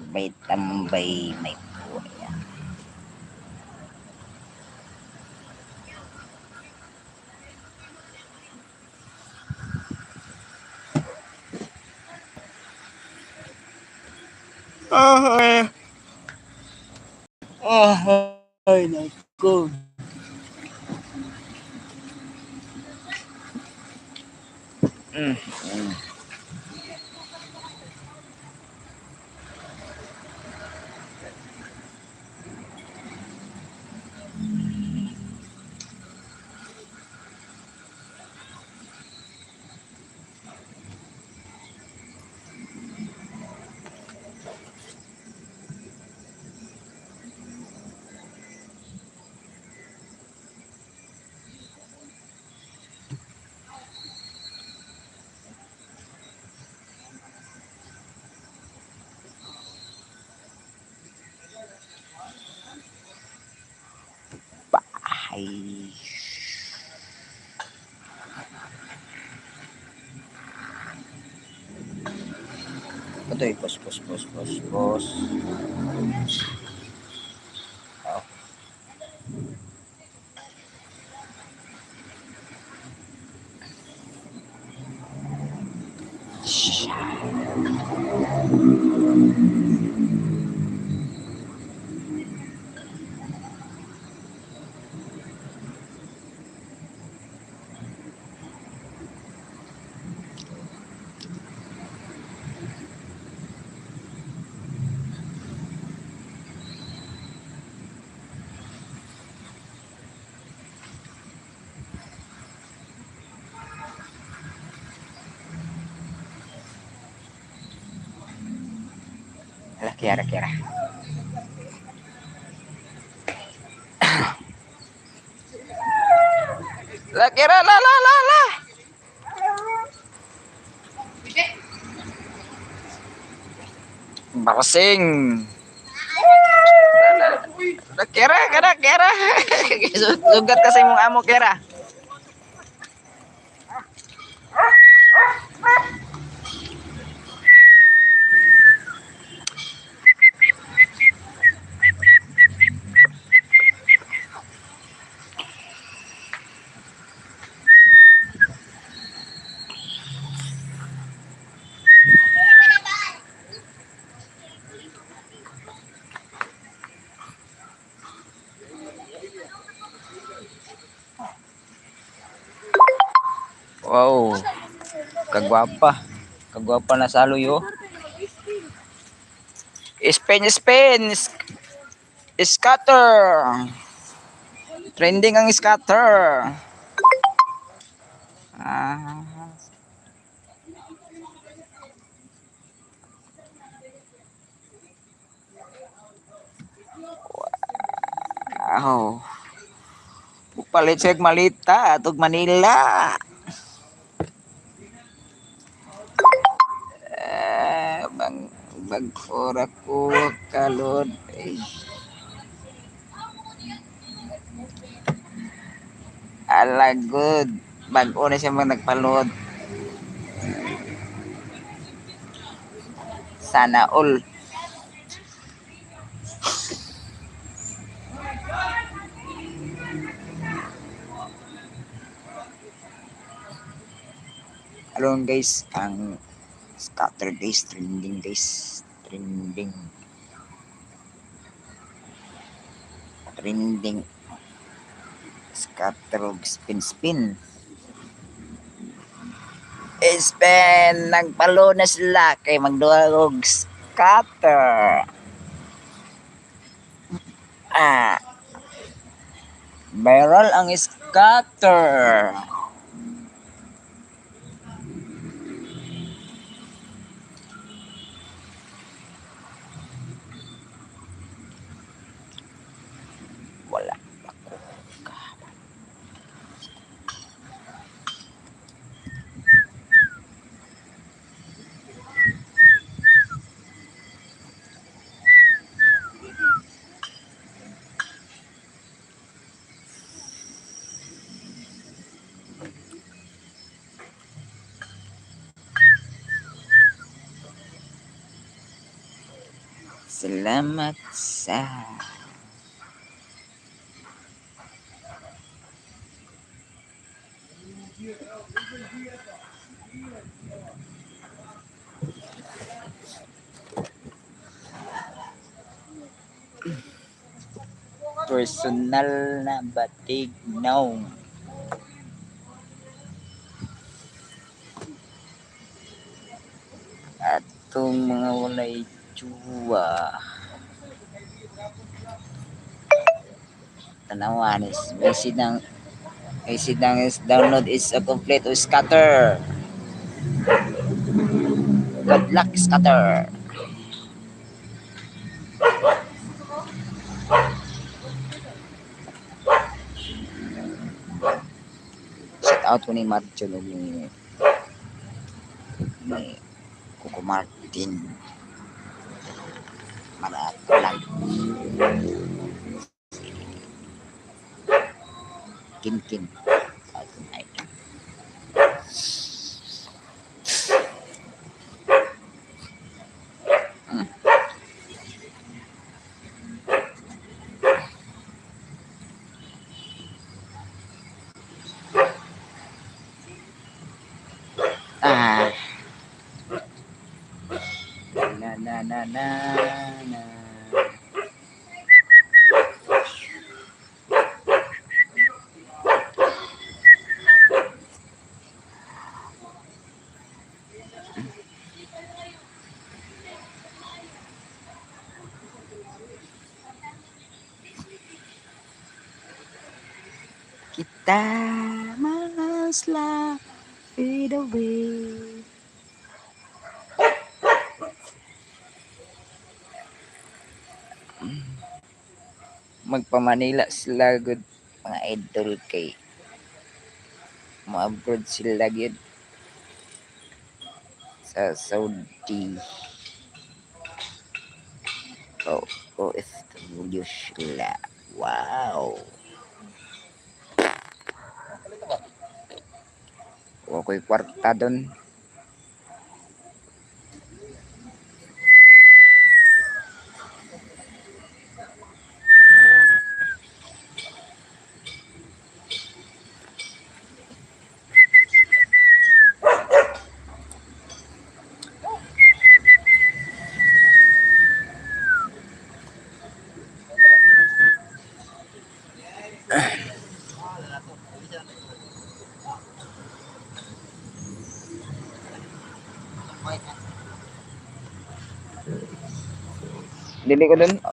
Tambay-tambay may buhay. Ah, ah, ay, naku. Ay. Ito, pos, pos, pos, pos, pos. Oh. Siya. Ala, Kiara, Kiara. La, Kiara, la, la, la, la. Barsing. La, Kiara, kada, Kiara. Sugat kasi mong amo, Kiara. Wow. Kagwapa. Kagwapa na sa oh. Spin, spin. Scatter. Trending ang scatter. Ah. Wow. Palit siya malita atog Manila. Eh, bang bag-ora ko kalod. Eh. Alagod. Bag-o na siya mag nagpalod. Sana all. Alon guys, ang scatter guys, trending guys, trending. Trending scatter og spin spin. Spin nagpalo na sila kay magduha og scatter. Ah. Viral ang scatter. Wala ako. Salamat sa personal na batignaw. Atong mga walay juwa. Tanawan is message ng is download is a complete o scatter. Good luck, scatter. Shout out ko ni Marjon ug ni Coco Martin. Maratulag. Kinkin. Atong idol. Ah. Na na na na na. Kita masla fade away. Magpa-Manila sila gud, mga idol, kay mo-abroad sila gyud sa Saudi. Oh, OFW sila. Wow. Wa ko'y kwarta doon. Dili ko dun.